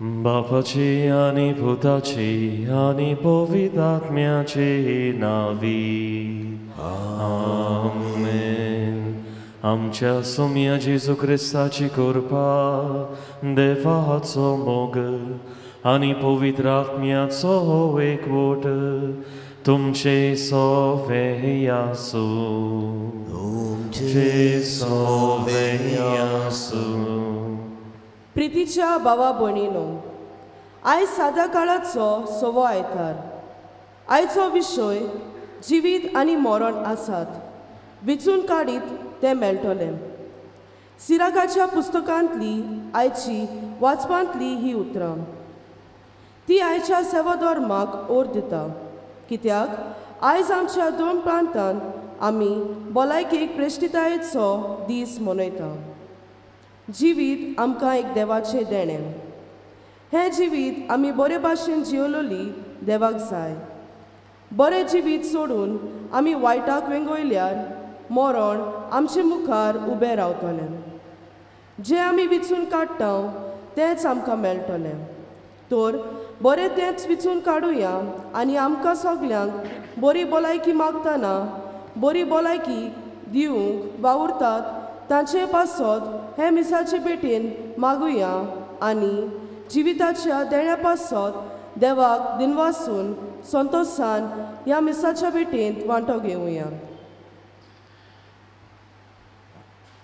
बापाची आनी पुताची आनी पवित्र आत्म्याची नावी आमेन. आमच्या सोम्या जेजू क्रिस्ताची कृपा, देवाचो मोग आनी पवित्र आत्म्याचो एकवट तुमचे सोवे आसूं, तुमचे सोवे आसूं. प्रितीच्या बाबा भयणीनो, आयज साद्या काळाचो सवो आयतार. आयचो विशय जिवीत आनी मरण आसात, विचून काडीत तें मेळटलें. सिराकाच्या पुस्तकांतली आयची वाचपांतली ही उतरां ती आयच्या सेवा धर्माक ओर दिता, कित्याक आयज आमच्या दोन प्रांतांत आमी भलायकेक प्रेश्टितायेचो दीस मनयता. जिवीत आमकां एक देवाचें देणें. हें जिवीत आमी बरे भाशेन जिवलोली देवाक जाय. बरें जिवीत सोडून आमी वायटाक वेंगयल्यार मरण आमचे मुखार उबें रावतलें. जें आमी विचून काडटा तेंच आमकां मेळटलें. तर बरें तेंच विचून काडुया आनी आमकां सगल्यांक बरी भलायकी मागतना बरी भलायकी दिवंक वावुरतात तांचे पासत हे मिसाचे भेटेन मागुया आनी जिविताच्या देण्या पासत देवाक दिनवासून संतोशान ह्या मिसाच्या भेटेंत वांटो घेवया.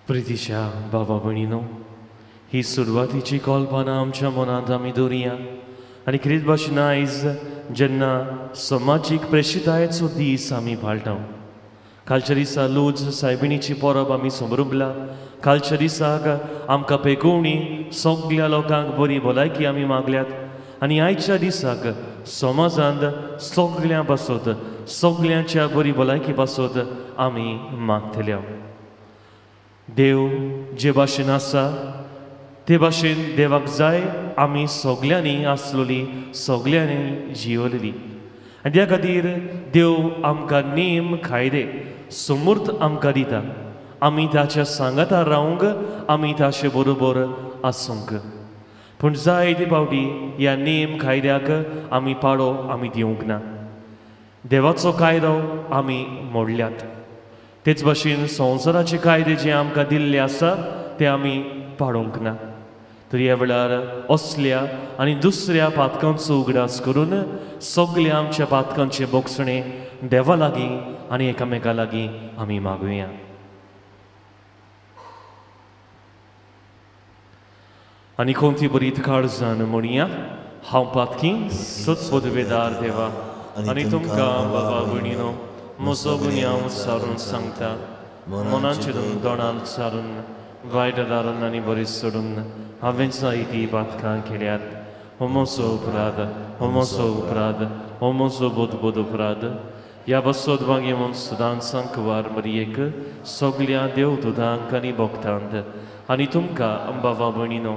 प्रितीच्या बाबा भयणीनो, ही सुरवातीची कल्पना आमच्या मनांत आमी दवरुया आनी क्रिस्त भाशेन आयज जेन्ना समाजीक प्रेशितायेचो दीस आमी पाळटा. कालच्या दिसा लूज सायबिणीची परब आमी समरुपला. कालच्या दिसाक आमकां पेकोवणी सगल्या लोकांक बरी भलायकी आमी मागल्यात आनी आयच्या दिसाक समाजांत सगल्यां पासत सगल्यांच्या बरी भलायकी पासत आमी मागतल्या. देव जे भाशेन आसा ते भाशेन देवाक जाय आमी सगल्यांनी आसलोली, सगल्यांनी जिवलेली आनी त्या खातीर देव आमकां नेम कायदे समूर्त आमकां दिता. आमी ताच्या सांगातार रावंक, आमी ताचे बरोबर आसूंक. पूण जायते फावटी ह्या नेम कायद्याक आमी पाळो आमी दिवंक ना. देवाचो कायदो आमी मोडल्यात. तेच भाशेन संवसाराचे कायदे जे आमकां दिल्ले आसा ते आमी पाळूंक ना. तर ह्या वेळार असल्या आनी दुसऱ्या पातकांचो उगडास करून सगल्या आमच्या पातकांचें बोगसणें देवा लागीं आनी एकामेका लागीं आमी मागुया. आनी कोणती बरी काळजान म्हणया, हांव पातकी सत्पदवेदार देवा आनी तुमकां बाबा भयणीनो म्हजो गुन्यांव सारून सांगता. मनान चिंतून, दोणान सारून, वायट दारून आनी बरी सोडून हांवें जायतीं पातकां केल्यात. हो म्हजो अपराध, हो म्हजो अपराध, हो म्हजो बोधबोध अपराध. ह्या बसोत मागीर म्हूण सदांच सांकवार मरियेक सगल्या देवदुतांक आनी भक्तांत आनी तुमकां बाबा भयणीनो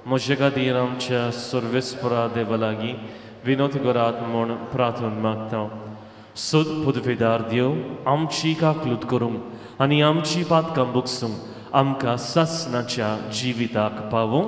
म्हजे खातीर आमच्या सर्वेस्परा देवा लागीं विनोद करात म्हूण प्रार्थना मागता. सद पदवेदार देव आमची काकलूत करूंक आनी आमची पातकां बगसूंक आमकां सासणाच्या जिविताक पावूं.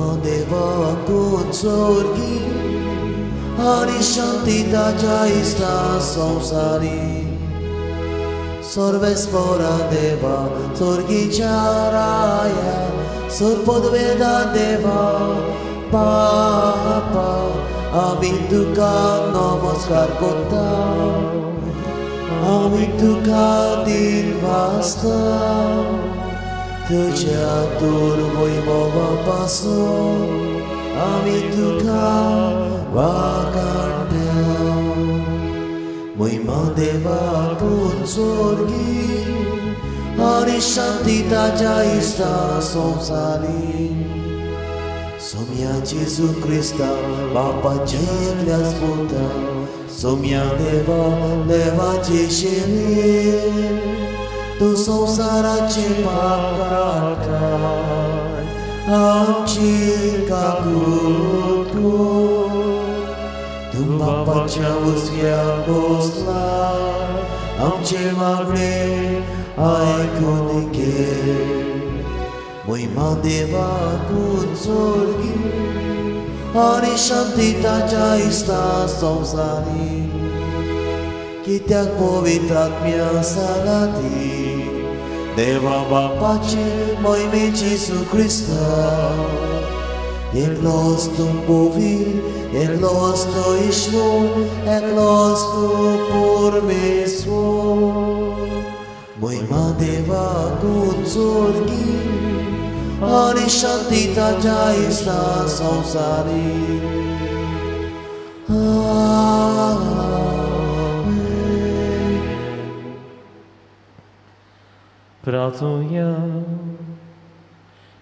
महिमा देवाकूच स्वर्गी आनी शांती ताच्या इश्टा संवसारी. सर्वेस्परा देवा स्वर्गीच्या राया सर्पद्वेदा देवा बापा आमी तुका नमस्कार करता, आमी तुका दिन वाचता. तुज्या दुर्वैभवा पासून आमी तुका वाखाणटा. महिमा देवाकूच स्वर्गी आनी शांती ताच्या इश्टा संवसारी. सोम्या जेजू क्रिस्ता बापाच्या एकल्याच पुता सोम्या देवा देवाचे शेरी तूं संवसाराचे पाप काडटाय आमची काकूट कर. तूं बापाच्या उजव्या बसला आमचे मागणे आयकून घे. महिमा देवाकूच स्वर्गी आनी शांती ताच्या इश्टा संवसारी. कित्याक पवित्र आत्म्या सांगाती देवा बापाचे महिमे जेजू क्रिस्ता एकलोच तूं पवित्र, एकलोच तूं ईश्वर, एकलोच तूं परमेश्वर. महिमा देवाकूच स्वर्गी आनी शांती ताच्या इश्टा संवसारी. प्रार्थुया.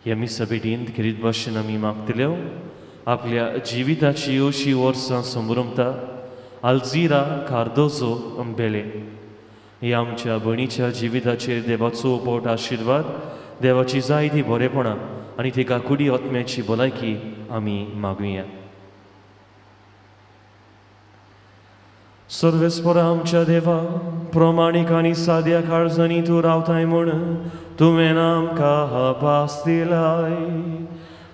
ह्या मिसा भेटींत खेरीत भाशेन आमी मागतल्यो आपल्या जिविताची अशीं वर्सां संभ्रमता आल्झिरा कार्दोजो अंबेले ह्या आमच्या भयणीच्या जिविताचेर देवाचो पोट आशिर्वाद, देवाची जायती बरेपणां आनी तिका कुडी आत्म्याची भलायकी आमी मागुया. सर्वेस्परा आमच्या देवा, प्रमाणीक आनी साद्या काळजांनी तूं रावताय म्हूण तुवें आमकां भास दिलाय.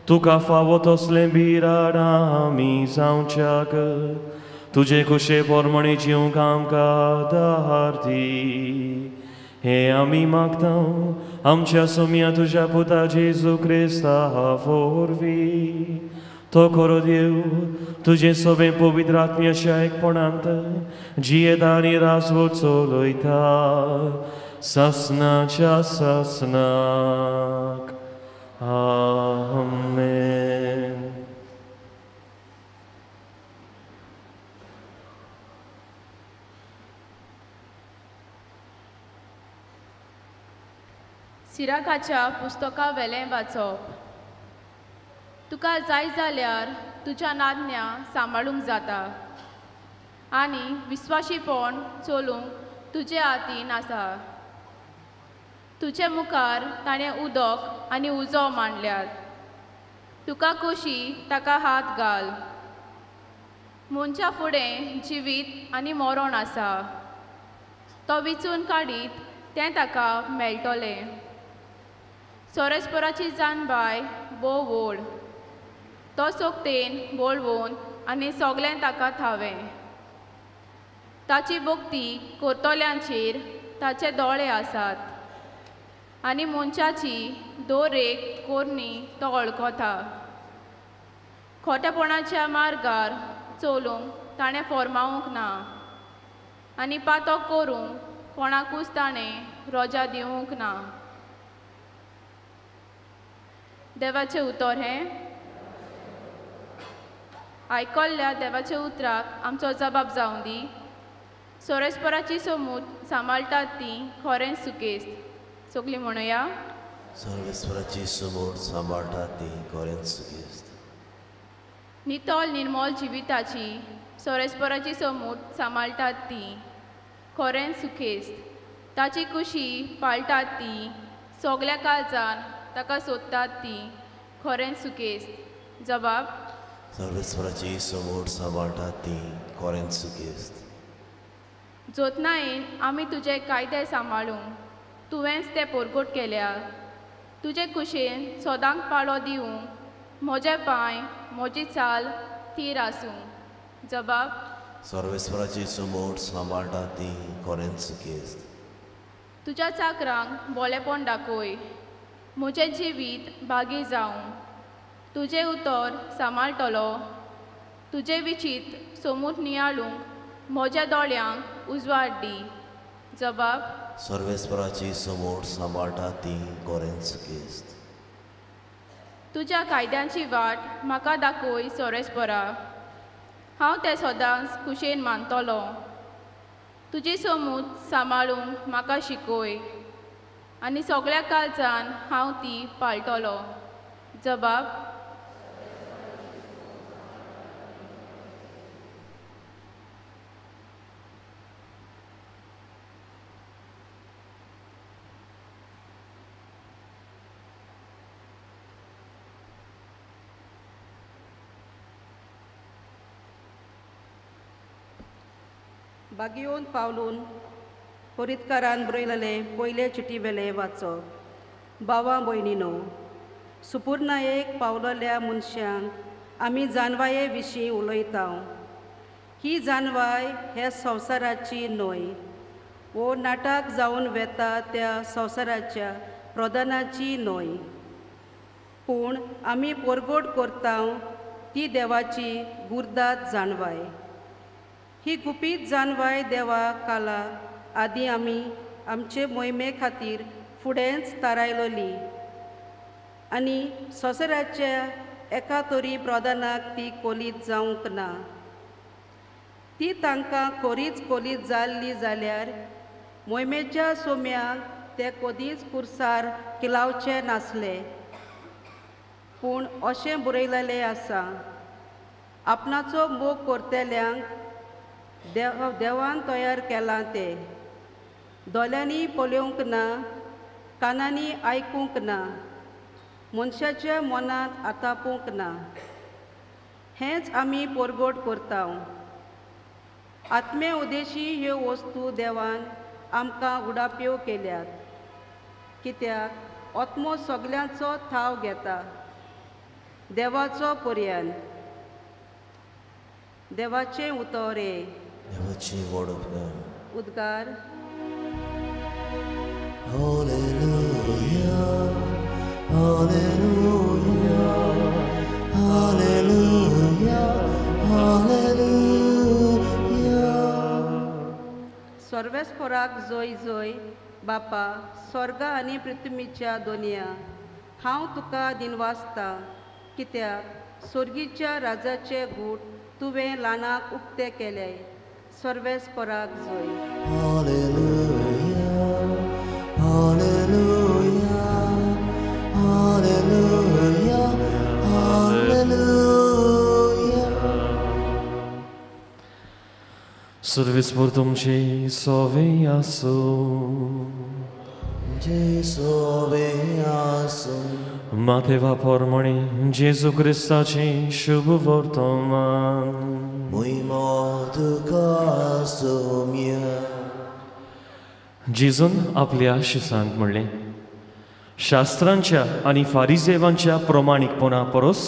तुका फावो तसलें बिराड आमी जावच्याक तुजे कुशे प्रमाणे जिवंक आमकां आदार दी. हें आमी मागता आमच्या सोम्या तुज्या पुता जेजू क्रिस्ता वरवीं. तो खरो देव तुजें सगळें पवित्र आत्म्याच्या एकपणांत जियेता आनी राजवट चलयता सासनाच्या सासनाक. आमेन. सिराकाच्या पुस्तका वेलें वाचप. तुका जाय जाल्यार तुज्या नादन्या सांबाळूंक जाता आनी विस्वाशीपण चलूंक तुजे हातीन आसा. तुजे मुखार ताणें उदक आनी उजो मांडल्यात. तुका कुशी ताका हात घाल. मनशा फुडें जिवीत आनी मरण आसा. तो विचून काडीत तें ताका मेळटलें. सोरेस्पराची जानबाय भोव व्हड. तो सोकतेन बोळवून आनी सगळें ताका थावें. ताची भक्ती करतल्यांचेर ताचे दोळे आसात आनी मनशाची दर एक कोरणी तो वळखता. खोटेपणाच्या मार्गार चलूंक ताणें फॉर्मावूंक ना आनी पातक करूंक कोणाकूच ताणें रजा दिवंक ना. देवाचें उतर हें आयकल्ल्या देवाच्या उतराक आमचो जबाब जावं दी. सोरेस्पराची सोमूत सांबाळटात ती खरेंच सुकेस्त. सगळीं म्हणुया. सर्वेस्पराची सोमूत सांबाळटात ती खरेंच सुकेस्त. नितळ निर्मळ जिविताची सोरेस्पराची सोमूत सांबाळटात ती खरेंच सुकेस्त. ताची कुशी पाळटात ती सगल्या काळजान ताका सोदतात ती खरेंच सुकेस्त. जबाब. सर्वेस्पराची सोमूत सांबाळटात ती खरेंच सुकेस्त. जोतनायेन आमी तुजे कायदे सांबाळूंक तुवेंच ते पोरगोट केल्या. तुजे कुशेन सदांक पाळो दिवंक म्हजे पांय म्हजी चाल थीर आसूं. जबाब. सर्वेस्पराची समोर सांबाळटा ती कोरेंत सुखेस्त. तुज्या चाकरांक बोलेपण दाखय, म्हजें जिवीत भागी जावं. तुजें उतर सांबाळटलो, तुजें विचीत सोमूत नियाळूंक म्हज्या दोळ्यांक उजवाड दी. जबाब. सर्वेस्पराची समोर सांबाळटा ती कोरेंत सुखेस्त. तुज्या कायद्यांची वाट म्हाका दाखय सोरेस्परा, हांव तें सदांच खुशेन मानतलो. तुजी सोमूत सांबाळूंक म्हाका शिकय आनी सगळ्या काळजान हांव ती पाळटलो. जबाब. बागियोन पावलून कोरितकारान बरयलेले पयले चिटी वेले वाचो. बावा भयणीनो, सुपुर्नायेक पावलल्या मनशांक आमी जानवाये विशीं उलयता. ही जानवाय हे संवसाराची न्हय, वो नाटक जावन वेता त्या संवसाराच्या प्रधानाची न्हय, पूण आमी परगट करता ती देवाची गुरदात जानवाय. ही गुपीत जानवाय देवा काला आदी आमी आमचे मोहिमे खातीर फुडेंच थारायलोली आनी संवसाराच्या एका तरी प्रधानाक ती कोलीत जावंक ना. ती तांकां खोरीच कोलीत जाल्ली जाल्यार मोहिमेच्या सोम्याक ते कदींच कुर्सार किलावचे नासले. पूण अशें बरयलेलें आसा, आपणाचो मोग करतल्यांक देवान तयार केलां तें दोळ्यांनी पळोवंक ना, कानांनी आयकूंक ना, मनशाच्या मनांत आतापूंक ना. हेंच आमी परगट करता. आत्मे उदेशी ह्यो वस्तू देवान आमकां उडाप्यो केल्यात, कित्याक आत्मो सगल्यांचो थाव घेता देवाचो पर्यान. देवाचें उतर हें. देवाची व्हड उपकार. उद्गार. Hallelujah, hallelujah, hallelujah, hallelujah. सर्वेस्पराक जोय जोय. बापा स्वर्ग आनी पृथ्वीच्या दोनया, हांव तुका दिनवासता, कित्याक स्वर्गीच्या राजाचे गूट तुवें ल्हानाक उक्ते केले. सर्वेस्पराक जोय. Hallelujah, hallelujah, hallelujah, hallelujah. सर्वेस्पर तुमचे सोवे आसूं. तुमचे सोवे आसूं. मातेवा पोरमणे जेजू क्रिस्ताचें शुभ वर्तमान. मोहिमा तुका सोम्या. जेजून आपल्या शिसांक म्हणलें, शास्त्रांच्या आनी फारिजेवांच्या प्रमाणीकपणा परस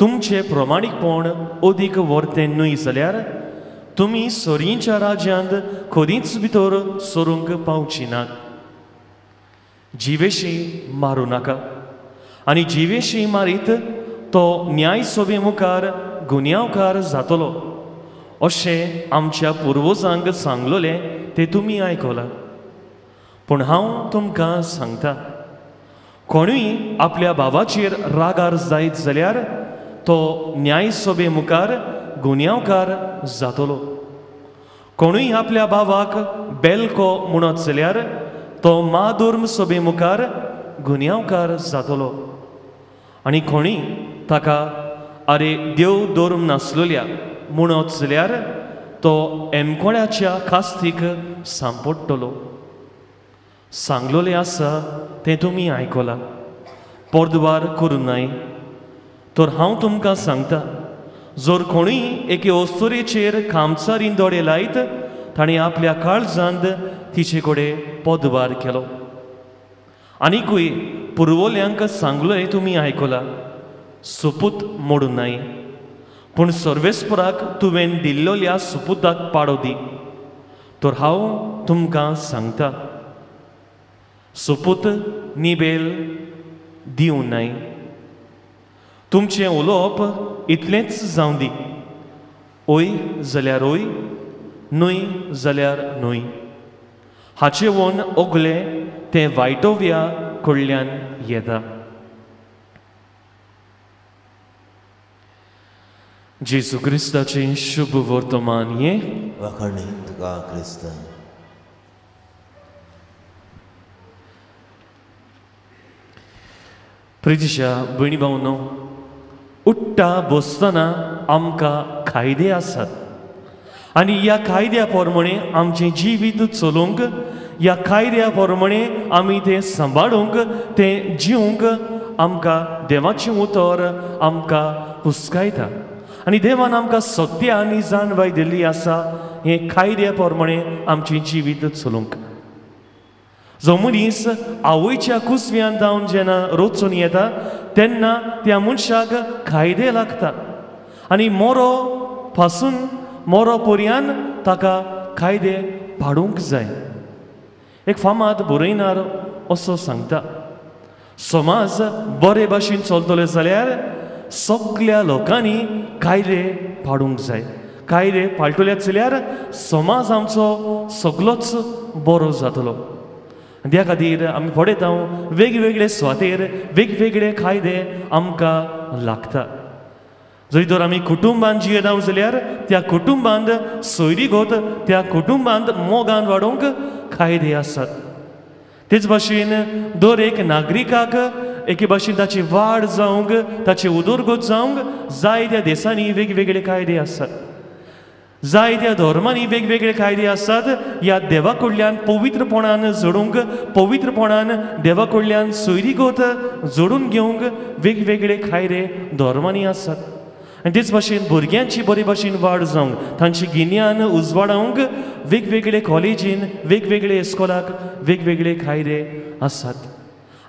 तुमचें प्रमाणीकपण अदीक वर्तें न्हय जाल्यार तुमी सोरींच्या राज्यांत खरीच भितर सरूंक पावची नात. जिवेशी मारूं नाका आनी जिवेशी मारीत तो न्याय सभे मुखार गुन्यांवकार जातलो अशें आमच्या पुर्वजांक सांगलोलें तें तुमी आयकलां. पूण हांव तुमकां सांगता, कोणूय आपल्या भावाचेर रागार जायत जाल्यार तो न्याय सभे मुखार गुन्यांवकार जातलो. कोणूय आपल्या भावाक बेलको म्हणत जाल्यार तो माधुर्म सभे मुखार गुन्यांवकार जातलो. आनी कोणूय ताका आरे देव धर्म नासलोल्या म्हणत जाल्यार तो एमकोळ्याच्या खास्तीक सांपडटलो. सांगलोलें आसा तें तुमी आयकलां, पोरद्वार करूं न्हय. तर हांव तुमकां सांगता, जर कोणूय एके अस्तुरेचेर कामचारीन दोळे लायत ताणें आपल्या काळजांत तिचे कडेन पदवार केलो. आनीकूय पुर्वल्यांक सांगलोय तुमी आयकलां, सोपूत मोडूं नाय, पूण सर्वेस्पराक तुवें दिल्लोल्या सोपुताक पाडो दी. तर हांव तुमकां सांगता, सोपूत निबेल दिवं नाय. तुमचें उलोवप इतलेंच जावं दी, ओय जाल्यार ओय, न्हय जाल्यार न्हय. हाचे वोन ओगलें तें वायटोव्या कडल्यान येता. जेजू क्रिस्ताचें शुभ वर्तमान हें. वाखाणी तुका क्रिस्ता. प्रितीच्या भयणी भावनो, उठ्ठा बसतना आमकां कायदे आसात आनी ह्या कायद्या प्रमाणे आमचें जिवीत चलोवंक, ह्या कायद्या प्रमाणे आमी तें सांबाळूंक, तें जिवंक आमकां देवाचें उतर आमकां हुस्कायता. आनी देवान आमकां सत्य आनी जाणवाय दिल्ली आसा हें कायद्या प्रमाणे आमचें जिवीत चलोवंक. जो मनीस आवयच्या कुसव्यान जावन जेन्ना रचून येता तेन्ना त्या मनशाक कायदे लागता आनी मोरो पासून मोरो पर्यान ताका कायदे पाडूंक जाय. एक फामाद बरयणार असो सांगता, समाज बरे भाशेन चलतले जाल्यार सगल्या लोकांनी कायदे पाडूंक जाय. कायदे पाळटले जाल्यार समाज आमचो सगलोच बरो जातलो. त्या खातीर आमी पळयता वेगवेगळे सुवातेर वेगवेगळे कायदे आमकां लागता. जरी तर आमी कुटुंबान जियेता जाल्यार त्या कुटुंबांत सोयरीगत, त्या कुटुंबांत मोगान वाडोवंक कायदे आसात. तेच भाशेन दर एक नागरिकाक एके भाशेन ताची वाड जावंक, ताची उदरगत जावंक जाय त्या देशांनी वेगवेगळे कायदे आसात, जाय त्या धर्मांनी वेगवेगळे कायदे आसात. ह्या देवा कडल्यान पवित्रपणान जोडूंक, पवित्रपणान देवा कडल्यान सोयरीगत जोडून घेवंक वेगवेगळे कायदे धर्मांनी आसात. आनी तेच भाशेन भुरग्यांची बरे भाशेन वाड जावंक, तांची गिन्यान उजवाडावंक वेगवेगळे कॉलेजीन, वेगवेगळे इस्कोलाक वेगवेगळे कायदे आसात.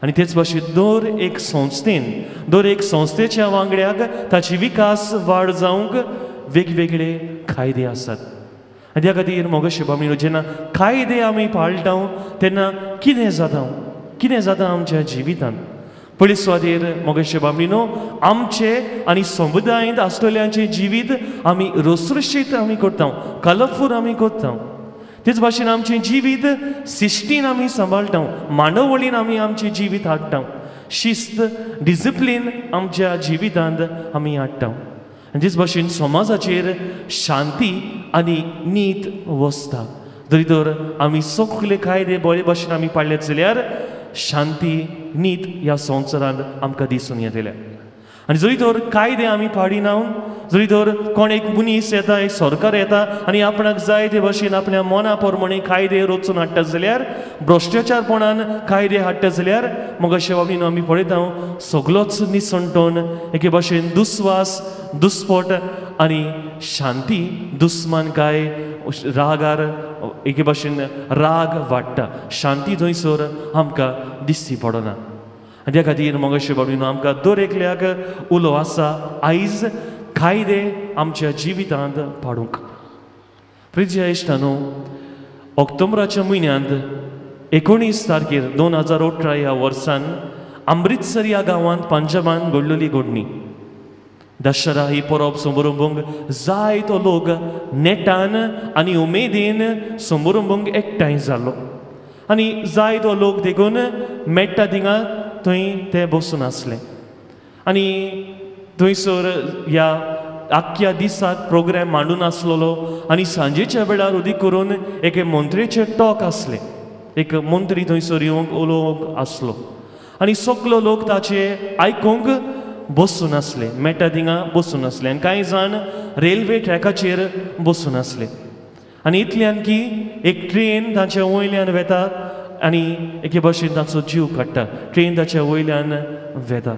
आनी तेच भाशेन दर एक संस्थेन, दर एक संस्थेच्या वांगड्याक ताची विकास वाड जावंक वेगवेगळे कायदे आसात. आनी त्या खातीर मोगेश बाबा, जेन्ना कायदे आमी पाळटा तेन्ना कितें जाता, कितें जाता आमच्या जिवितांत? पयले सुवातेर मोगेश बाबीनो, आमचे आनी समुदायांत आसलेल्यांचें जिवीत आमी रसरशीत आमी करता, कलरफूल आमी करता. तेच भाशेन आमचें जिवीत सिश्टीन आमी सांबाळटा, मांडवळीन आमी आमचें जिवीत हाडटा, शिस्त डिसिप्लीन आमच्या जिवितांत आमी हाडटा. आनी तेच भाशेन समाजाचेर शांती आनी नीत वसता. जरी तर आमी सगळे कायदे बरे भाशेन आमी पाळ्ळे जाल्यार शांती नीत ह्या संवसारांत आमकां दिसून येतले. आनी जरी तर कायदे आमी पाडिना, जरी तर कोण एक मनीस येता, एक सरकार येता आनी आपणाक जाय ते भाशेन आपल्या मना प्रमाणे कायदे रचून हाडटा जाल्यार, भ्रश्टाचारपणान कायदे हाडटा जाल्यार मग अशें बाबतीन आमी पळयता सगलोच निसणटोन एके भाशेन दुस्वास, दुस्पट आनी शांती, दुस्मानकाय, रागार एके भाशेन राग वाडटा, शांती थंयसर आमकां दिसची पडना. आनी त्या खातीर मोगेश बाबीनो, आमकां दर एकल्याक उलो आसा आयज कायदे आमच्या जिवितांत पाडूंक. प्रिय इश्टानो, ऑक्टोबराच्या म्हयन्यांत 19 तारखेर 2018 ह्या वर्सान अमृतसर ह्या गांवांत पंजाबान घडलेली घडणी. दशरा ही परब समारंभूंक जायतो लोक नेटान आनी उमेदीन समारंभूंक एकठांय जालो आनी जायतो लोक देखून मेट्टा थिंगा थंय ते बसून आसले. आनी थंयसर ह्या आख्ख्या दिसाक प्रोग्राम मांडून आसलेलो आनी सांजेच्या वेळार उदीक करून एके मंत्रेचे टॉक आसले. एक मंत्री थंयसर येवंक उलोवंक आसलो आनी सगलो लोक ताचे आयकूंक बसून आसले, मेट्टा थिंगा बसून आसले आनी कांय जाण रेल्वे ट्रॅकाचेर बसून आसले. आनी इतल्यान की एक ट्रेन तांच्या वयल्यान वेता आनी एके भाशेन तांचो जीव काडटा, ट्रेन ताच्या वयल्यान वेता.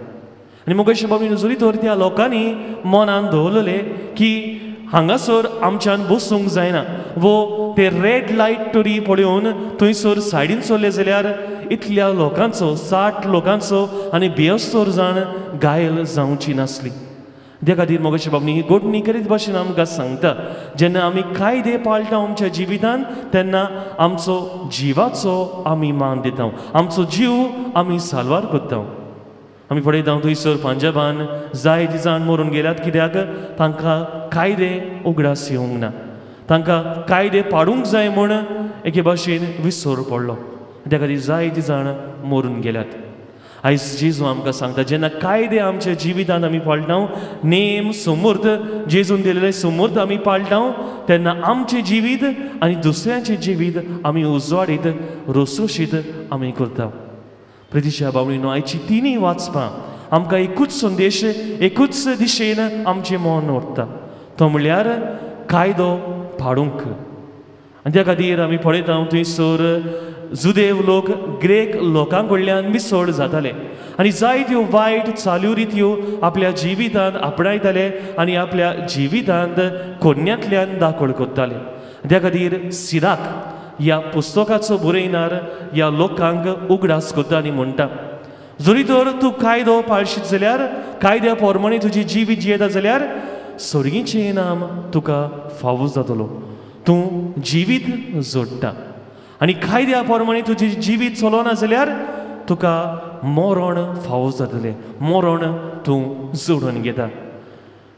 आनी मोगेश बाबीन जरी तर त्या लोकांनी मनान दवरलें की हांगासर आमच्यान बसूंक जायना वो ते रेड लायट तरी पळोवन थंयसर सायडीन सरले जाल्यार इतल्या लोकांचो 60 लोकांचो आनी 72 जाण घायल जावची नासली. त्या खातीर मोगाचे बाबनी ही घडणी करीत भाशेन आमकां सांगता, जेन्ना आमी कायदे पाळटा आमच्या जिवितान तेन्ना आमचो जिवाचो आमी मान दिता, आमचो जीव आमी साल्वार करता. आमी पळयता थंयसर पंजाबान जायते जाण मरून गेल्यात, कित्याक तांकां कायदे उगडास येवंक ना, तांकां कायदे पाडूंक जाय म्हूण एके भाशेन विसर पडलो, त्या खातीर जायते जाण मरून गेल्यात. आयज जेजू आमकां सांगता, जेन्ना कायदे आमच्या जिवितांत आमी पाळटा, नेम सुमूर्त जेजून दिलेले सुमूर्त आमी पाळटा, तेन्ना आमचें जिवीत आनी दुसऱ्यांचें जिवीत आमी उजवाडीत रोसरोशीत आमी करता. प्रितीच्या बावळीनो, आयची तिनूय वाचपां आमकां एकूच संदेश, एकूच दिशेन आमचें मन व्हरता, तो म्हणल्यार कायदो पाडूंक. आनी त्या खातीर आमी पळयता थंयसर जुदेव लोक ग्रेक लोकां कडल्यान मिसळ जाताले आनी जायत्यो वायट चाल्यो रित्यो आपल्या जिवितांत आपणायताले आनी आपल्या जिवितांत कोन्यांतल्यान दाखल करताले. त्या खातीर सिराक ह्या पुस्तकाचो बरयणार ह्या लोकांक उगडास करता आनी म्हणटा, जरी तर तूं कायदो पाळशीत जाल्यार, कायद्या प्रमाणे तुजी जिवीत जियेता जाल्यार सर्गीचें इनाम तुका फावो जातलो, तूं जिवीत जोडटा. आनी कायद्या प्रमाणे तुजें जिवीत चलोना जाल्यार तुका मरण फावो जातलें, मरण तूं जोडून घेता.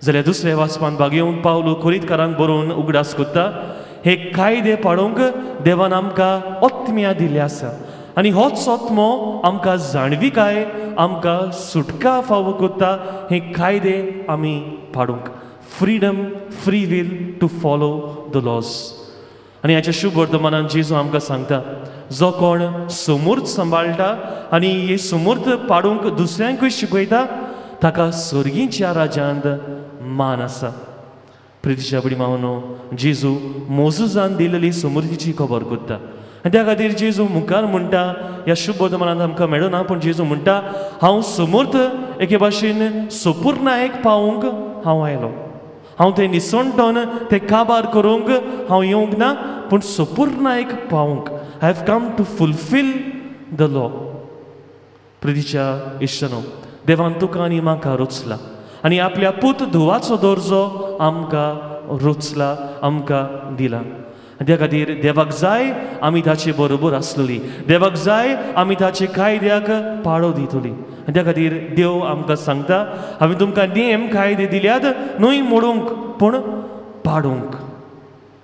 जाल्यार दुसऱ्या वाचपान भाग पावलो कोरीतकारांक बरोवन उगडास करता, हे कायदे पाडूंक देवान आमकां आत्म्या दिल्ले आसा आनी होच आत्मो आमकां जाणविकाय, आमकां सुटका फावो करता. हे कायदे आमी पाडूंक, freedom, free will to follow the laws. आनी हाच्या शुभ वर्तमानान जेजू आमकां सांगता, जो कोण सुमूर्त सांबाळटा आनी हे सुमूर्त पाडूंक दुसऱ्यांकूय शिकयता ताका सर्गीच्या राज्यांत मान आसा. प्रितीच्या बडी मावनो, जेजू मोजुजान दिलेली सुमूर्तीची खबर करता आनी त्या खातीर जेजू मुखार म्हणटा, ह्या शुभ वर्तमानांत आमकां मेळना, पूण जेजू म्हणटा, हांव सुमूर्त एके भाशेन सुपूर्णायक पावूंक हांव आयलो, हांव तें निसणटोन तें काबार करूंक हांव येवंक ना, पूण सुपूर्णायक पावूंक. I have come to fulfil the law. प्रितीच्या इश्टानो, देवान तुका आनी म्हाका रोचला आनी आपल्या पूत धुवाचो दर्जो आमकां रोचला, आमकां दिला. त्या खातीर देवाक जाय आमी ताचे बरोबर आसलेली, देवाक जाय आमी ताचे कायद्याक पाळो दितली. आनी त्या खातीर देव आमकां सांगता, हांवें तुमकां नेम कायदे दिल्यात न्हय मोडूंक पूण पाडूंक.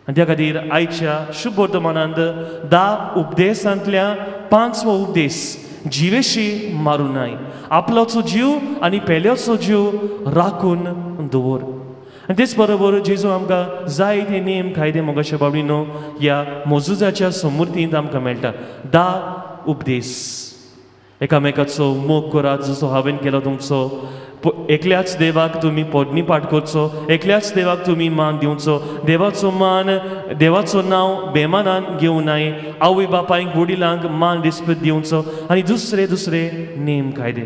आनी त्या खातीर आयच्या शुभ वर्तमानांत 10 उपदेसांतल्या 5वो उपदेस, जिवेशी मारूं नाय, आपलोचो जीव आनी पेल्याचो जीव राखून दवर. आनी तेच बरोबर जेजू आमकां जाय ते नेम कायदे मोगाच्या बाबडीनो ह्या मोजुजाच्या समूर्तींत आमकां मेळटा. 10 उपदेस, एकामेकाचो मोग करात जसो हांवें केलो तुमचो, एकल्याच देवाक तुमी पोडणीपाठ करचो, एकल्याच देवाक तुमी मान दिवचो, देवाचो मान, देवाचो नांव बेमानान घेवं नाय, आवय बापायक वडिलांक मान रिस्पेद दिवचो आनी दुसरे दुसरे नेम कायदे.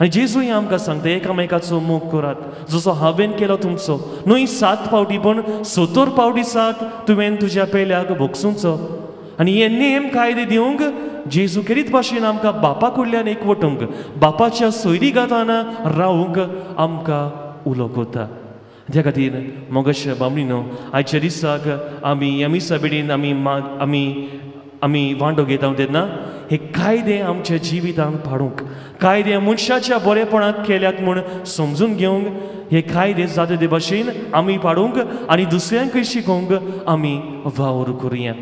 आनी जेजूय आमकां सांगता, एकामेकाचो मोग करात जसो हांवें केलो तुमचो, न्हय 7 फावटी पूण 70 फावटी 7 तुवें तुज्या पेल्याक भोगसुचो. आनी हे नेम कायदे दिवंक जेजू केरीत भाशेन आमकां बापा कडल्यान एकवटूंक, बापाच्या सोयरीगातान रावूंक आमकां उलो करता. त्या खातीर मोगाच्या बामणीनो, आयच्या दिसाक आमी ह्या मिसा बेडीन आमी आमी आमी वांटो घेता तेन्ना हे कायदे आमच्या जिवितांत पाडूंक, कायदे मनशाच्या बरेपणाक केल्यात म्हूण समजून घेवंक, हे कायदे जाता ते भाशेन आमी पाडूंक आनी दुसऱ्यांकूय शिकोवंक आमी वावर करुया.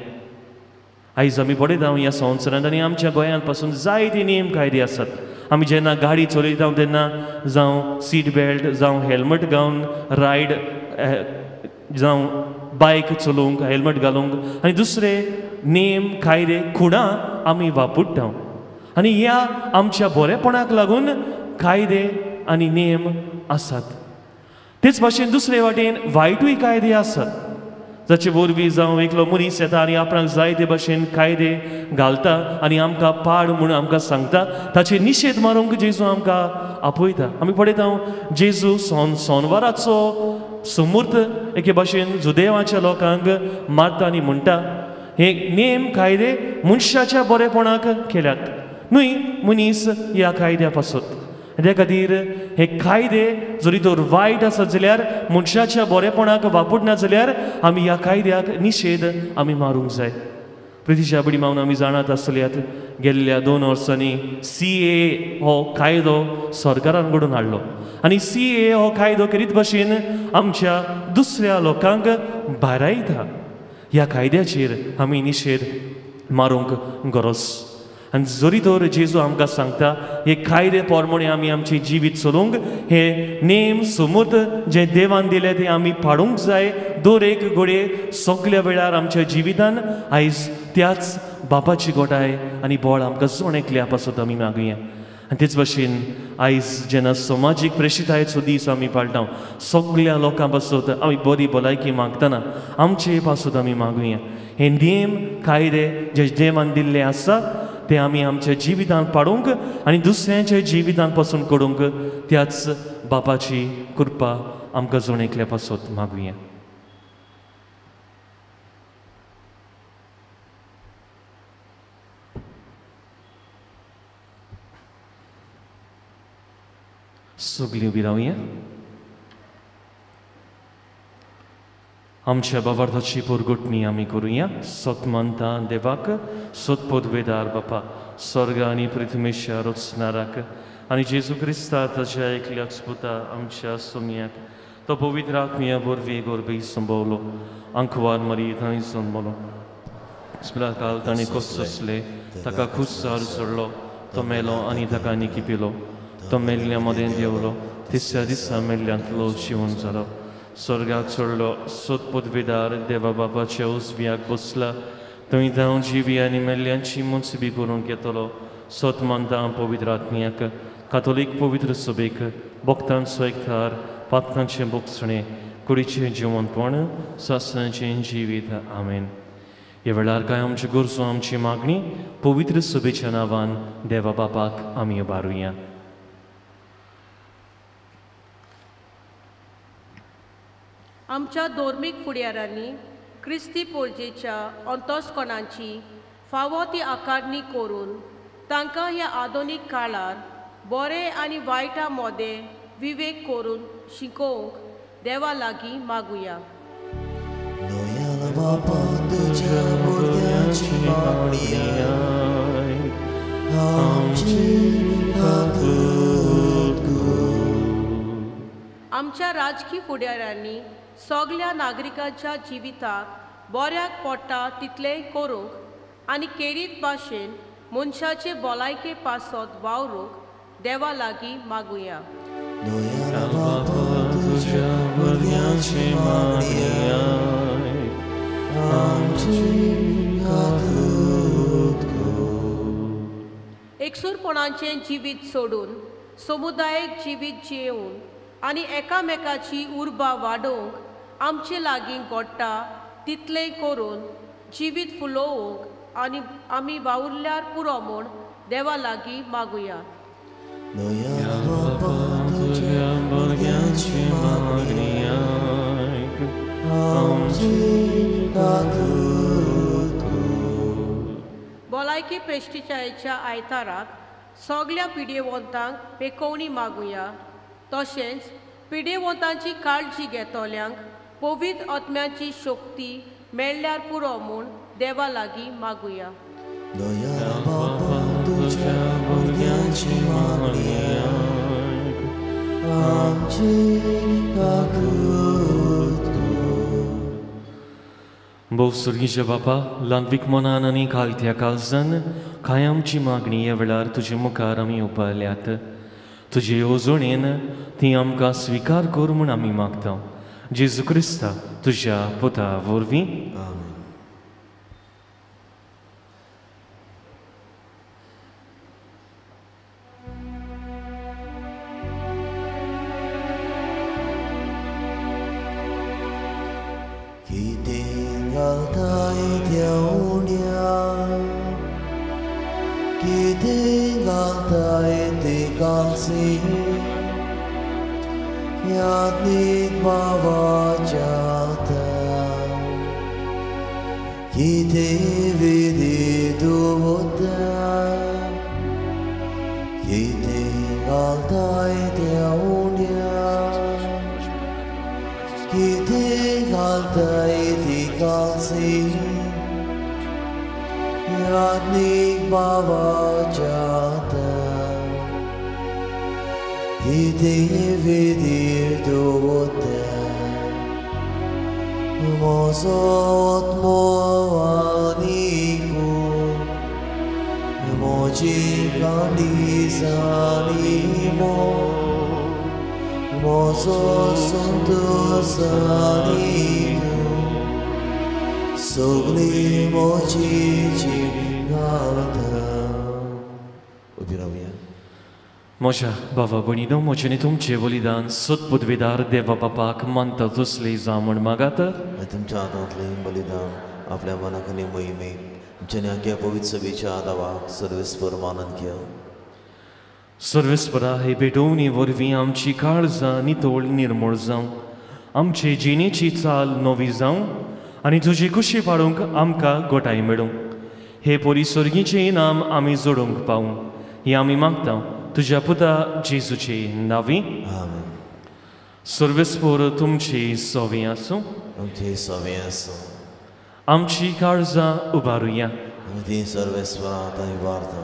आयज आमी पळयता ह्या संवसारांत आनी आमच्या गोंयांत पासून जायते नेम कायदे आसात. आमी जेन्ना गाडी चलयता तेन्ना जावं सीट बेल्ट, जावं हेल्मेट घालून रायड, जावं बायक चलोवंक हेल्मेट घालूंक आनी दुसरे नेम कायदे खुणां आमी वापरता. आनी ह्या आमच्या बरेपणाक लागून कायदे आनी नेम आसात. तेच भाशेन दुसरे वाटेन वायटूय कायदे आसात, जाचे वरवीं जावं एकलो मनीस येता आनी आपणाक जाय ते भाशेन कायदे घालता आनी आमकां पाड म्हूण आमकां सांगता, ताचे निशेध मारूंक जेजू आमकां आपयता. आमी पळयता जेजू सोनवाराचो सुमूर्त एके भाशेन जुदेवाच्या लोकांक मारता आनी म्हणटा, हे नेम कायदे मनशाच्या बरेपणाक केल्यात, न्हय मनीस ह्या कायद्या पासत. त्या खातीर हे कायदे जरी तर वायट आसत जाल्यार मनशाच्या बरेपणाक वापरना जाल्यार आमी ह्या कायद्याक निशेध आमी मारूंक जाय. प्रितीच्या बडी मावन आमी जाणात आसल्यात गेल्ल्या 2 वर्सांनी CAA हो कायदो सरकारान घडोवन हाडलो आनी CAA हो कायदो करीत भशेन आमच्या दुसऱ्या लोकांक भारायता. ह्या कायद्याचेर आमी निशेध मारूंक गरज. आनी जरी तर जेजू आमकां सांगता हे कायदे प्रमाणे आमी आमचें जिवीत चलोवंक, हे नेम समूत जे देवान दिले ते आमी पाडूंक जाय. दर एक घडये सगल्या वेळार आमच्या जिवितान आयज त्याच बापाची गोटाय आनी बळ आमकां जण एकल्या पासत आमी मागुया. आनी तेच भशेन आयज जेन्ना समाजीक प्रेशितायेचो दीस आमी पाळटा सगल्या लोकां पासत आमी बरी भलायकी मागतना आमचे पासत आमी मागुया. हे नेम कायदे जे देवान दिल्ले आसा ते आमी आमच्या जिवितांत पाडूंक आनी दुसऱ्यांच्या जिवितांत पासून करूंक त्याच बापाची कृपा आमकां जण एकल्या पासत मागुया. सगळीं उबी रावया. आमच्या बाबार्थाची पोरगुटणी आमी करुया. सत मानता देवाक, सत पदवेदार बापा, स्वर्ग आनी पृथ्वीच्या रचणाराक आनी जेजू क्रिस्ता ताच्या एकल्याच पुता आमच्या सोमयाक, तो पवित्र आत्म्या वरवीं गोरबी संभवलो, आंकवार मरी थंय जल्मलो, काल ताणें कोसले, ताका खुस्सार चडलो, तो मेलो आनी ताका निकिपिलो, तो मेल्ल्या मदें देंवलो, तिसऱ्या दिसा मेल्ल्यांतलो जिवन जालो, स्वर्गाक चडलो, सत पदवेदार देवा बापाच्या उजव्याक बसला, थंय धांव जिवी आनी मेल्ल्यांची मुंसबी करूंक येतलो. सत मानता पवित्र आत्म्याक, कातोलीक पवित्र सभेक, भक्तांचो एकठार, पातकांचें भोगसणें, कुडीचें जिवनपण, सासणाचें जिवीत. आमेन. ह्या वेळार कांय आमच्यो गरजो आमची मागणी पवित्र सभेच्या नांवान देवा बापाक आमी उबारुया. आमच्या धर्मीक फुडाऱ्यांनी क्रिस्ती पोरजेच्या अंतस्कणांची फावो ती आकारणी करून तांकां ह्या आधुनीक काळार बरें आनी वायटा मोदें विवेक करून शिकोवंक देवा लागीं मागुया. आमच्या राजकी फुडाऱ्यांनी सगल्या नागरिकांच्या जिविताक बऱ्याक पडटा तितलें करूंक आनी केरीत भाशेन मनशाचे भलायके पासत वावरूंक देवा लागीं मागुया. एकसूरपणाचें जिवीत सोडून समुदायीक जिवीत जियेवन आनी एकामेकाची उर्बा वाडोवंक आमचे लागीं घडटा तितलें करून जिवीत फुलोवंक आनी आमी वावुरल्यार पुरो म्हूण देवा लागीं मागुया. भलायकी प्रेश्टिचायेच्या आयताराक सगल्या पिडेवंतांक पेकोवणी मागुया. तशेंच पिडेवंतांची काळजी घेतल्यांक पवित्र आत्म्याची शक्ती मेळ्ळ्यार पुरो म्हूण देवा लागीं मागुया. भोव सुर्गीच्या बापा, ल्हानवीक मनान आनी कालत्या काळजान कांय आमची मागणी ह्या वेळार तुजे मुखार आमी उबारल्यात. तुजे येवजणेन ती आमकां स्विकार कर म्हूण आमी मागता. जेजू क्रिस्ता तुज्या पुता वरवीं. Chi te vede dove te घालताय ती कालसी आत्मीक भावाच्या ही देवीर दवरता म्हजो आत्मो आनी कूड म्हजी काळीज आनी मन म्हजो संतोश आनी तूं सगळी म्हजी जीण घालता. उबी रावया. म्हज्या बाबा भयणीनो, म्हजें आनी तुमचें बलिदान सत्पुदवेदार देवा बापाक मानता तसलें जावं म्हूण मागात. आनी तुमच्या हातांतलें बलिदान आपल्या मनाक आनी मोहिमेक आमच्या आख्या पवित्र सभेच्या आदावाक सर्वेस्पर मानून घेव. सर्वेस्परा हे भेटोवणी वरवीं आमची काळजां नितळ निर्मूळ जावं, आमचे जिणेची चाल नवी जावं आनी तुजी खुशी पाडूंक आमकां गोटाय मेळूं. हे परी सर्गीचें इनाम आमी जोडूंक पावूं हें आमी मागता तुज्या पुता जेजूचे नांवी. आमेन. सर्वेस्पर तुमची सवी आसूं. आमची सवी आसूं. आमची काळजां उबारुया. आमी ती सर्वेस्परा आतां उबारता.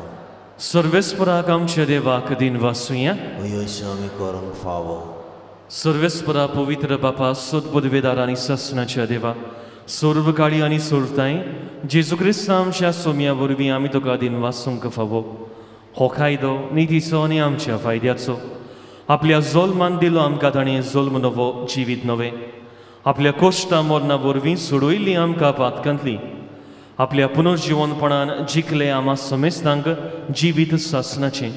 सर्वेस्पराक आमच्या देवाक दिन वासुया. अशें आमी करूंक फावो. सर्वेस्परा पवित्र बापा, सद्बुदवेदार आनी सासणाच्या देवा, सर्व काळी आनी सर्वताय जेजू क्रिस्ता आमच्या सोम्या वरवीं आमी तुका दिन वासूंक फावो. हो कायदो नितीचो आनी आमच्या फायद्याचो आपल्या जोल्मान दिलो आमकां ताणें जोल्म नवो जिवीत नवें आपल्या कोश्टा मरणा वरवीं सोडयली आमकां पातकांतली आपल्या पुनर्जिवनपणान जिखले आमा समेस्तांक जिवीत सासनाचें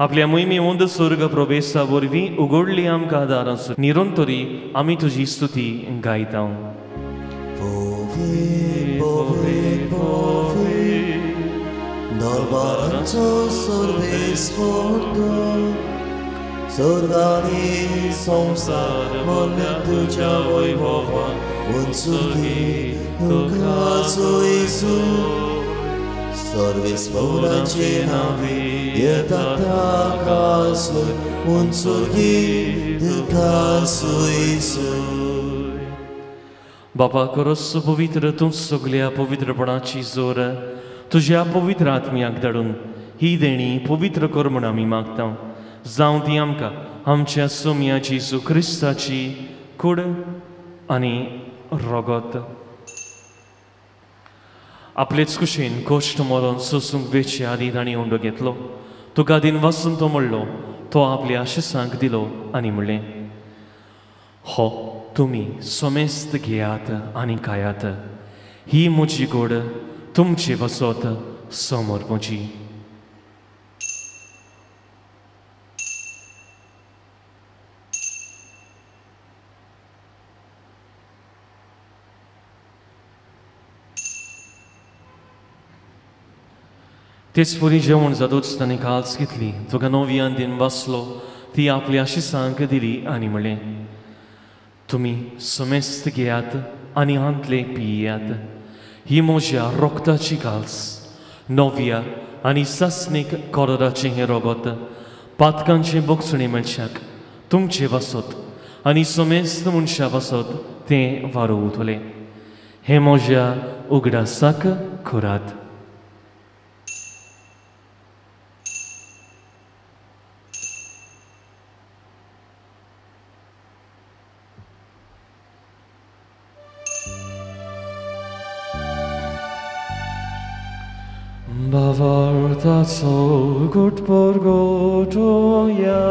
आपल्या मोहिमे वंद स्वर्ग प्रवेशा वरवीं उगडली आमकां दारां निरंतरी आमी तुजी स्तुती गायता. दरबारांचो सर्वेस्पर स्वर्गानी संवसार भरल्या तुज्या वैभवान उंचुकी तुका सोयसू सर्वेस्पराचे नांवे येता ताका सोय उंचुकी तुका सोयसू. बापा खरोच पवित्र तूं सगल्या पवित्रपणाची जोर तुज्या पवित्र आत्म्याक धाडून ही देणी पवित्र कर म्हूण आमी मागता. जावं ती आमकां आमच्या सोम्या जेजू क्रिस्ताची कूड आनी रगत. आपलेच कुशीन कश्ट मरोन सोसूंक वेचे आदीं तांणी उंडो घेतलो. तुका दिन वासून तो म्हणलो, तो आपल्या आशिसांक दिलो आनी म्हणलें, हो तुमी समेस्त घेयात आनी खायात, ही म्हजी गोड तुमचे वसत समोर म्हजी. तेच परी जेवण जातूच ताणें काल्स घेतली, तुका नव्यान दिन वाचलो, ती आपल्या आशिसांक दिली आनी म्हणलें, तुमी समेस्त घेयात आनी हांतले पियात, ही म्हज्या रोगताची काल्स, नव्या आनी सासणीक कोराचें हें रोगत पातकांचें बोगसणें मनशाक तुमचे पासत आनी समेस्त मनशा पासत तें वारोवतलें. हें म्हज्या उगडासाक करात. भावार्थाचो गुटपोर गोटोया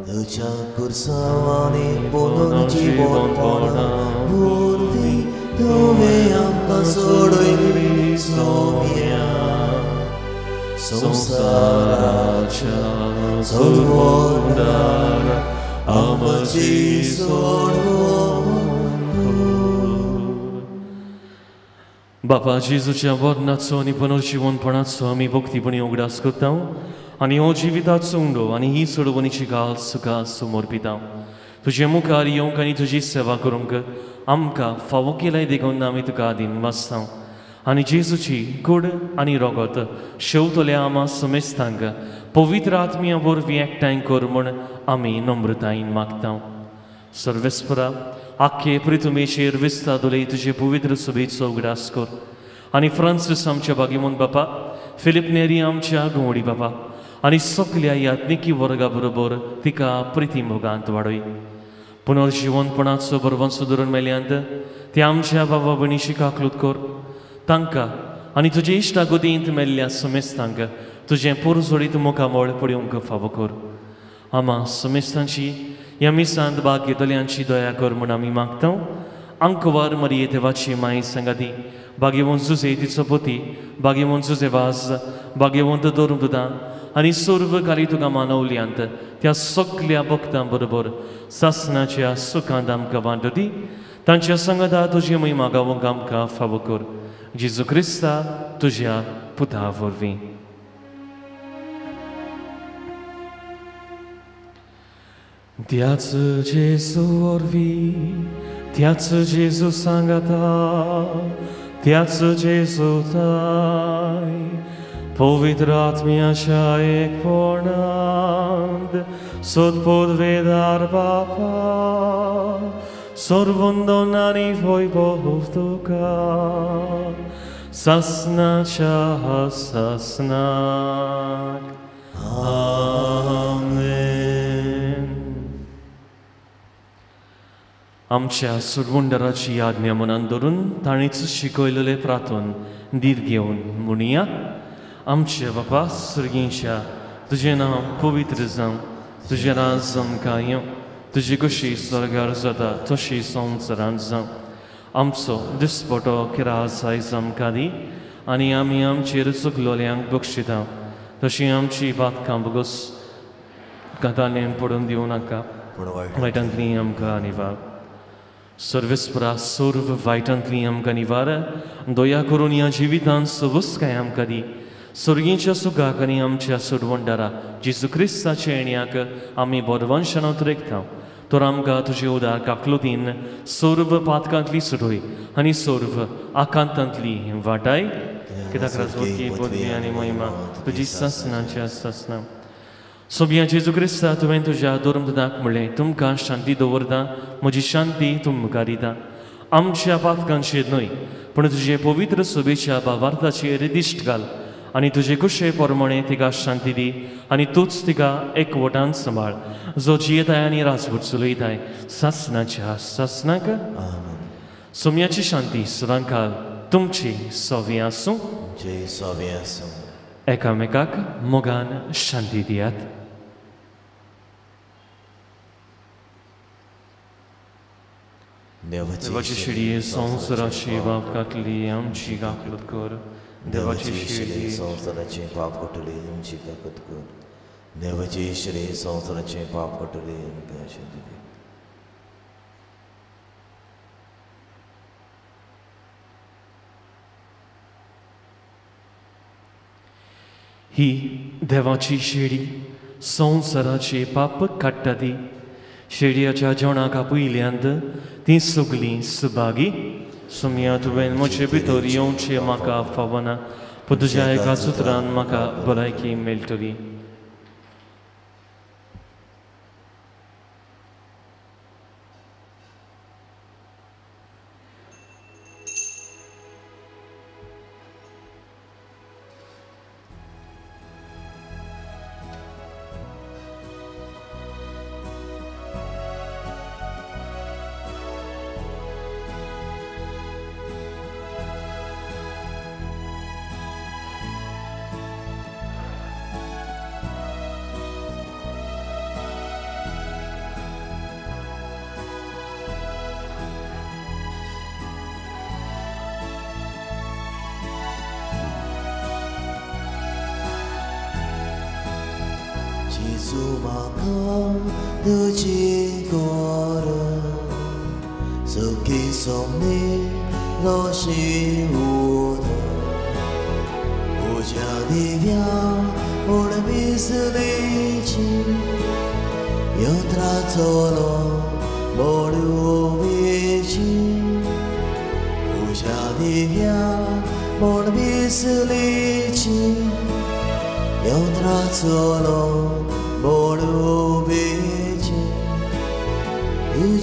तुज्या कुर्सांवांनी पुनर्जीवनपणा वरवीं तुवें आमकां सोडयली सोम्या संवसाराच्या सोडवणारा आमची सोडवण. बापा जेजूच्या मरणाचो आनी पुनर्जिवनपणाचो आमी भक्तीपणी उगडास करता आनी हो जिविताचो उंडो आनी ही सोडवणीची गाल सुखा समर्पिता. तुजे मुखार येवंक आनी तुजी सेवा करूंक आमकां फावो केलाय देखून आमी तुका दिन वाचता आनी जेजूची कूड आनी रोगत शेवतल्या आमा समेस्तांक पवित्र आत्म्या वरवीं एकठांय कर म्हूण आमी नम्रतायेन मागता. सर्वेस्परा आख्खे प्रितुमेचेर विस्तार दोले तुजे पवित्र सभेचो उगडास कर आनी फ्रांसीस आमच्या बागेमोन बापा, फिलीप नेरी आमच्या घुंवडी बापा आनी सगल्या याज्ञिकी वर्गा बरोबर तिका प्रिती मोगांत वाडय. पुनर्जिवनपणाचो बरवंसो धरून मेल्यांत ते आमच्या बाबा भयणीची काकलूत कर. तांकां आनी तुजे इश्टागोदींत मेल्ल्या समेस्तांक तुजें पोरजोडीत मुखामळ पळोवंक फावो कर. आमा समेस्तांची ह्या मिसांत भाग घेतल्यांची दया कर म्हूण आमी मागता. आंकवार मरिये देवाची माय सांगाती, भाग्यवंत जुजे तिचो पती, भाग्यवंत जुजे वाज, भाग्यवंत दवरूंक तुदा आनी सर्व काली तुका मानवल्यांत त्या सगल्या भक्तां बरोबर सासनाच्या सुखांत आमकां वांटो दी. तांच्या संगता तुजी महिमा गावंक आमकां फावो कर. जेजू क्रिस्ता तुज्या पुता वरवीं. त्याच जेजू वरवीं, त्याच जेजू सांगाता, त्याच जेजू ताय पवित्र आत्म्याच्या एकपणांत सदपदवेदार बापा सर्वंदन आनी वैभव तुका सासनाच्या सासनाक. आमेन. आमच्या सुरवंडराची आज्ञा मनान धरून ताणेच शिकयलेले प्रार्थन धीर घेवन म्हणया. आमच्या बापा सर्गींच्या, तुजें नांव पवित्र जावं, तुजें राज आमकां येवं, तुजी कशी स्वर्गार जाता तशी संवसारांत जावं. आमचो दिसपटो किरास आयज आमकां दी आनी आमी आमचेर चुकलोल्यांक बक्षिता तशी आमची बातकां बगस गतालें पडून दिवं नाका, वायटांतली आमकां निवार. सर्वेस्परा सर्व वायटांतली आमकां निवार, दया करून ह्या जिवितांत सवस्काय आमकां दी. सर्गीच्या सुखाक आनी आमच्या सोडवंडारा जेजू क्रिस्ताच्या येण्याक आमी बरवंशान उतरेकता. तर आमकां तुजे उदार काकलुतीन सर्व पातकांतली सुटोय आनी सर्व आकांतांतली वाटाय. कित्याक राजवटकी पदवी आनी महिमा तुजी सासनाच्या सासना. सोबिया जेजू क्रिस्ता, तुवें तुज्या धर्मदूताक म्हणलें, तुमकां शांती दवरता, म्हजी शांती तुमकां दिता. आमच्या पातकांचेर न्हय पूण तुजे पवित्र सभेच्या भावार्थाचेर दिश्ट घाल आनी तुजे कुशे प्रमाणे तिका शांती दी आनी तूंच तिका एकवटान सांबाळ, जो जियेताय आनी राजवट चलयताय सासनाच्या सासनाक. सोम्याची शांती सदांकाल तुमची सवी आसूं. एकामेकाक मोगान शांती दियात. देवाची शिडी संवसाराची बाप कातली आमची काकलूत कर. देवाची श्री संवसाराचे पाप कटले आमची काकत कर. देवाची श्री संवसाराचे पाप कटले आमकां शांती दी. ही देवाची शेडी संवसाराचे पाप काडटा ती. शेडयाच्या जेवणाक आपयल्यांत ती सगलीं सुभागी. सोमया तुवें म्हजे भितर येवचें म्हाका फावना, पूण तुज्या एका सुत्रान म्हाका भलायकी मेळटली. जेजू म्हाका तुजी गरज, सखी सोमनी उदक, उज्या दिव्या म्हूण बिजलीची यंत्रां चलो मोडुवेची, उज्या दिव्या म्हूण बिजलीची यंत्रां चलो मोडुवेची.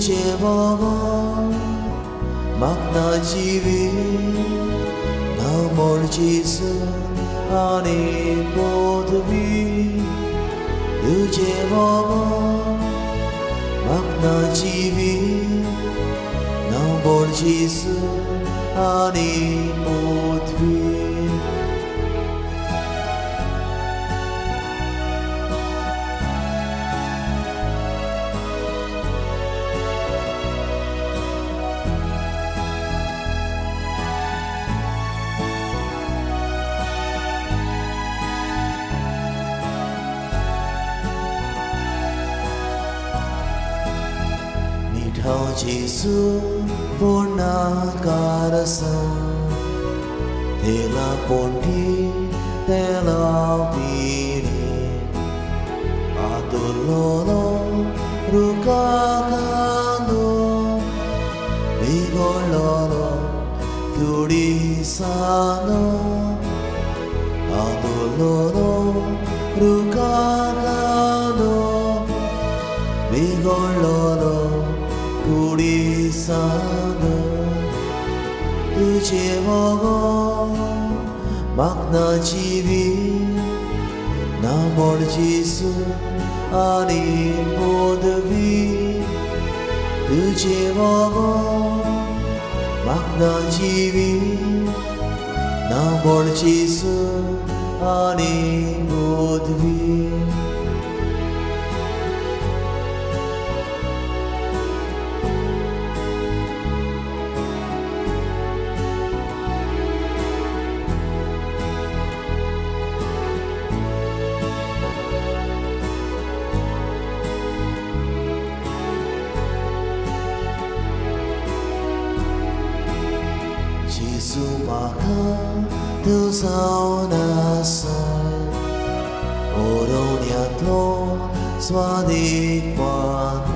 तुझे बाबा म्हाका जिवीत ना मोड जेजू आनी पदवी तुझे बाबा म्हाका जिवीत ना मोड जेजू आनी पदवी. जेजू पूर्णाकार आसा तेला पोंटी तेला पिणी आतुरलोलो रुखा खांदो बिगडलोलो तुडिसानो आतुरलोलो रुखा खांदो बिगडलोलो कुडिसानो तुझे बाबा म्हाका जिवीत ना मोड जेजू आनी पदवी तुझे बाबा म्हाका जिवीत ना मोड जेजू आनी पदवी. जेजू म्हाका तूं जावन आसा ओरोवण्यांतलो स्वादीकपण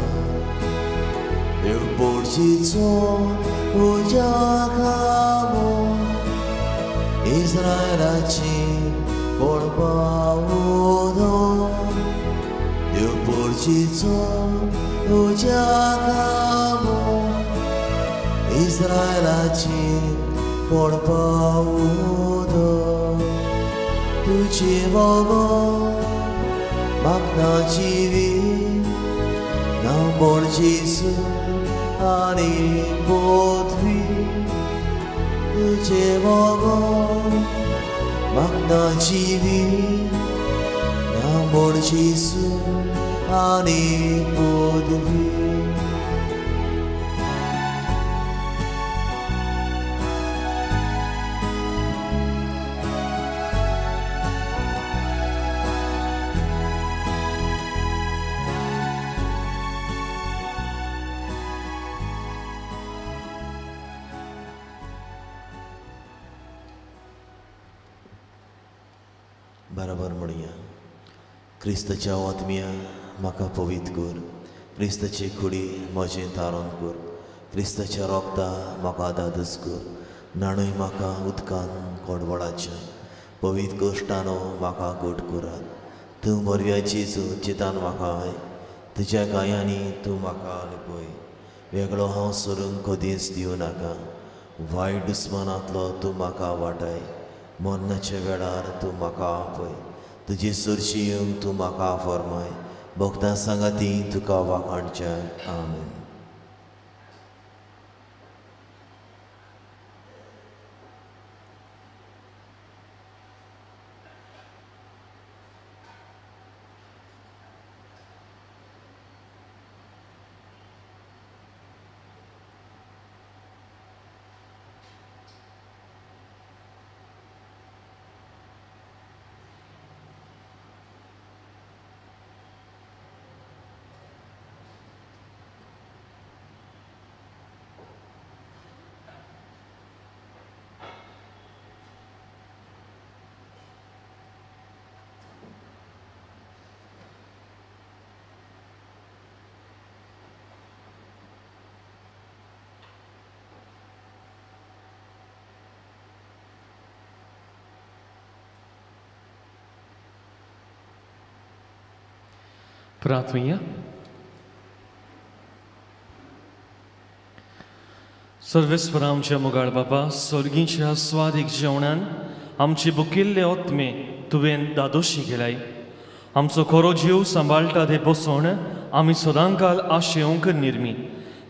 देवपोर्जीचो उज्या खांबो इस्रायलाची पडपा उदक देवपोर्जीचो उज्या खांबो इस्रायलाची पडपा उदक. तुझे बाबा म्हाका जिवीत ना मोड जेजू आनी पदवी तुझे बाबा म्हाका जिवीत ना मोड जेजू आनी पदवी. बराबर म्हणया. क्रिस्ताच्या आत्म्या म्हाका पवित्र कर, क्रिस्ताची कुडी म्हजें तारण कर, क्रिस्ताच्या रोगता म्हाका दादूस कर, न्हाणय म्हाका उदकान कोडवळाच्या पवित्र गोश्टानो म्हाका गोट करात. तूं बरव्या जेजू चितान म्हाका I, तुज्या गायांनी तूं म्हाका लिपय, वेगळो हांव सरूंक कदींच दिवं नाका, वायट दुस्मानांतलो तूं म्हाका वाटाय, मरणाच्या वेळार तूं म्हाका आपय, तुजी सरशी येवंक तूं म्हाका फर्माय, भक्तां सांगाती तुका वाखाणच्या. आमेन. प्रार्थुया. सर्वेस्पर आमच्या मोगाळ बापा, सर्गीच्या स्वादीक जेवणान आमची बुकिल्ले ओतमे तुवें दादोशी केलाय. आमचो खरो जीव सांबाळटा ते बसोण आमी सदांकाल आशेवंक निर्मी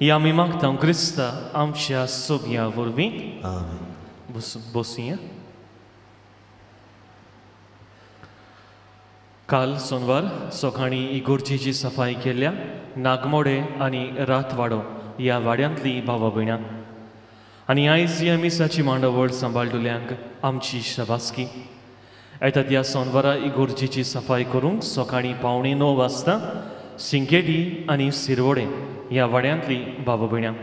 ही आमी मागता क्रिस्ता आमच्या सोबया वरवीं. बसया. काल सोनवार सकाळीं इगोर्जेची सफाई केल्या नागमोडे आनी रातवाडो ह्या वाड्यांतली भावा भयणां आनी आयज ह्या मिसाची मांडावळ सांबाळटल्यांक आमची शाबासकी. येता त्या सोनवारा इगोर्जेची सफाई करूंक सकाळीं 8:45 वाजता सिंकेटी आनी सिरवडे ह्या वाड्यांतली भावा भयणां.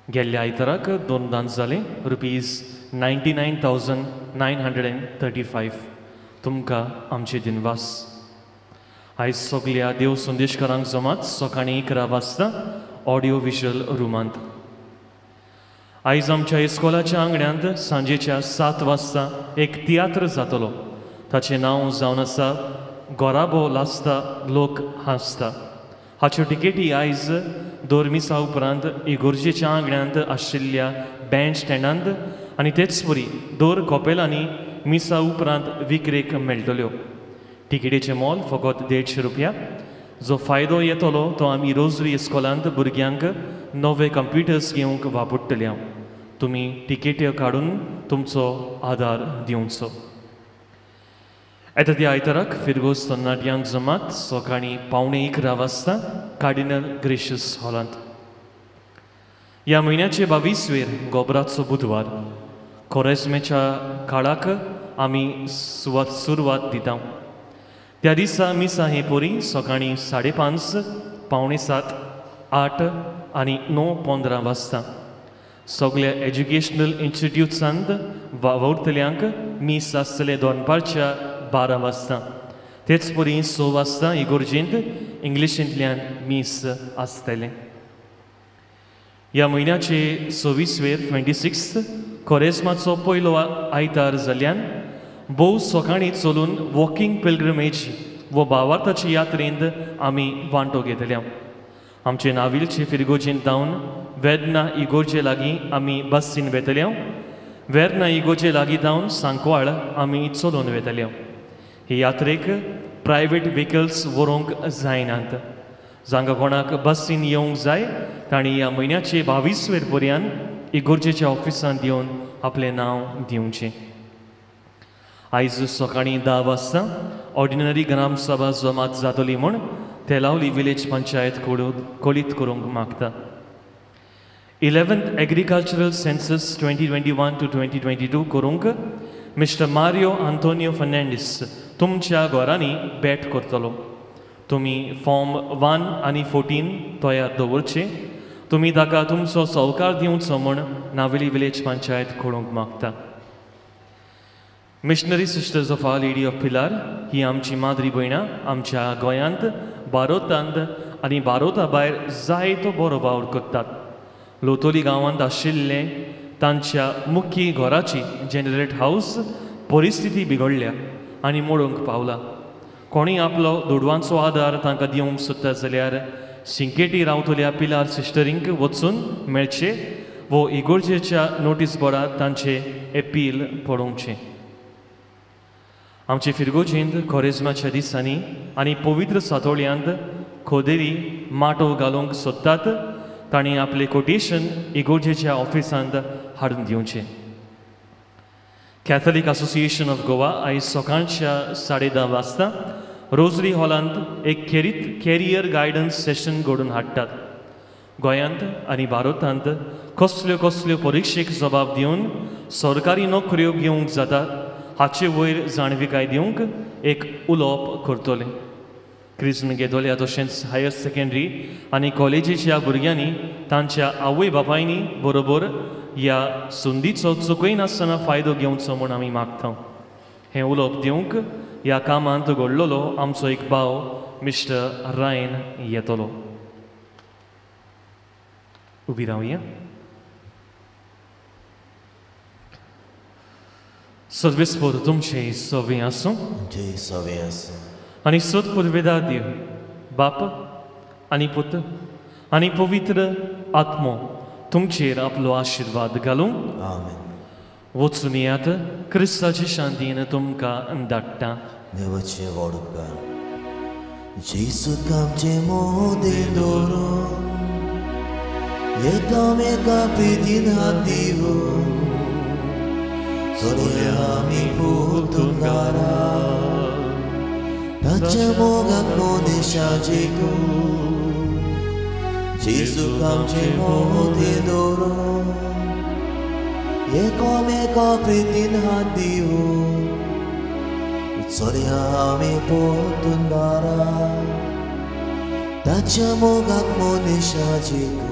गेल्ल्या आयताराक 2 दान जाले ₹99,935. तुमकां आमचे दिनवास. आयज सगल्या देव संदेशकारांक जमात सकाळीं 11 वाजता ऑडियो विज्युअल रुमांत. आयज आमच्या इस्कोलाच्या आंगण्यांत सांजेच्या 7 वाजता एक तियात्र जातलो. ताचें नांव जावन आसा गोराबो लासता लोक हांसता. हाच्यो टिकेटी आयज दर मिसा उपरांत इगोर्जेच्या आंगण्यांत आशिल्ल्या बँड स्टँडांत आनी तेच परी दर कपेलांनी मिसा उपरांत विक्रेक मेळटल्यो. टिकेटीचें मोल फकत 150 रुपया. जो फायदो येतलो तो आमी रोजरी इस्कोलांत भुरग्यांक नवे कंप्युटर्स घेवंक वापरतले. तुमी टिकेट्यो काडून तुमचो आदार दिवचो. येता त्या आयताराक फिरगोज तरणाट्यांक जमात सकाळीं 10:45 वाजता कार्डिनल ग्रेशियस हॉलांत. ह्या म्हयन्याचे 22 वेर गोबराचो बुधवार कोरेस्मेच्या काळाक आमी सुरवात दिता. त्या दिसा मिसा हे पोरी सकाळीं 5:30, 6:45, 8 आनी 9:15 वाजता. सगल्या एज्युकेशनल इन्स्टिट्यूट्सांत वावुरतल्यांक मीस आसतलें दनपारच्या 12 वाजता. तेच परी 6 वाजता इगोर्जेंत इंग्लिशींतल्यान मीस आसतलें. ह्या म्हयन्याचे 26 वेर 26 कोरेस्माचो पयलो आयतार जाल्ल्यान भोव सकाळीं चलून वॉकिंग पिलग्रिमेज वो भावार्थाचे यात्रेंत आमी वांटो घेतले. आमचे नाविलचे फिरगोजेंत धांवन वेर्ना इगोर्जे लागीं आमी बसीन वेतले. वेर्ना इगोर्जे लागीं धांवन सांकवाळ आमी चलोवन वेतले. हे यात्रेक प्रायवेट व्हेकल्स व्हरूंक जायनात. जांकां कोणाक बसीन येवंक जाय तांणी ह्या म्हयन्याचे 22 वेर पर्यंत इगोर्जेच्या ऑफिसांत येवन आपलें नांव दिवचें. आयज सकाळीं 10 वाजता ऑर्डिनरी ग्रामसभा जमात जातली म्हूण तेलावली विलेज पंचायत कळीत करूंक मागता. 11th agricultural census 2021 to 2022 करूंक मिस्टर मारियो आंतोनियो फर्नांडीस तुमच्या घरांनी भेट करतलो. तुमी फॉर्म 1 आनी 14 तयार दवरचे. तुमी ताका तुमचो सहकार दिवचो म्हूण नावेली विलेज पंचायत कळोवंक मागता. Missionary sisters of our lady of Pilar ही आमची माद्री भयणां आमच्या गोंयांत, भारतांत आनी भारता भायर जायतो बरो वावर करतात. लोतोली गांवांत आशिल्लें तांच्या मुख्य घराची जनरेट हावस परिस्थिती बिगडल्या आनी मोडूंक पावला. कोणी आपलो दुडवांचो आदार तांकां दिवंक सोदता जाल्यार सिंकेटी रावतल्या पिलार सिस्टरींक वचून मेळचे वो इगोर्जेच्या नोटीस बोर्डार तांचे एपील पळोवचें. आमचे फिरगोजेंत कोरेज्माच्या दिसांनी आनी पवित्र सातोळ्यांत खोदेरी माटोव घालूंक सोदतात तांणी आपलें कोटेशन इगोर्जेच्या ऑफिसांत हाडून दिवचें. कॅथलिक असोसिएशन ऑफ गोवा आयज सकाळच्या 10:30 वाजता रोजरी हॉलांत एक कॅरियर गायडन्स सेशन घडोवन हाडटात. गोंयांत आनी भारतांत कसल्यो कसल्यो परिक्षेक जबाब दिवन सरकारी नोकऱ्यो घेवंक जाता हाचे वयर जाणविकाय दिवंक एक उलोवप करतले. क्रिज्म घेतल्या तशेंच हायर सेकेंडरी आनी कॉलेजीच्या भुरग्यांनी तांच्या आवय बापायनी बरोबर ह्या संदीचो चुकयनासतना फायदो घेवचो म्हूण आमी मागता. हें उलोवप दिवंक ह्या कामांत घडलेलो आमचो एक भाव मिस्टर रायन येतलो. उबी रावया. सर्वेस्पर तुमचें सवें आसूं. सवें आसूं. आनी सत पुर्वेदा देव बाप आनी पुत आनी पवित्र आत्मो तुमचेर आपलो आशिर्वाद घालूं. आमेन. वचून येयात, क्रिस्ताचे शांतीन तुमकां धाडटा. देवाचे व्हड उपकार. जेजूक आमचे मोदें दवरून एकामेका प्रितीन हात दिवन चलया आमी परतून घरा ताच्या मोगाक मनीशां जिखून. जेजूक आमचे मोदें दवरून एकामेका प्रितीन हात दिवन चलया आमी परतून घरा ताच्या मोगाक मनीशां जिखून.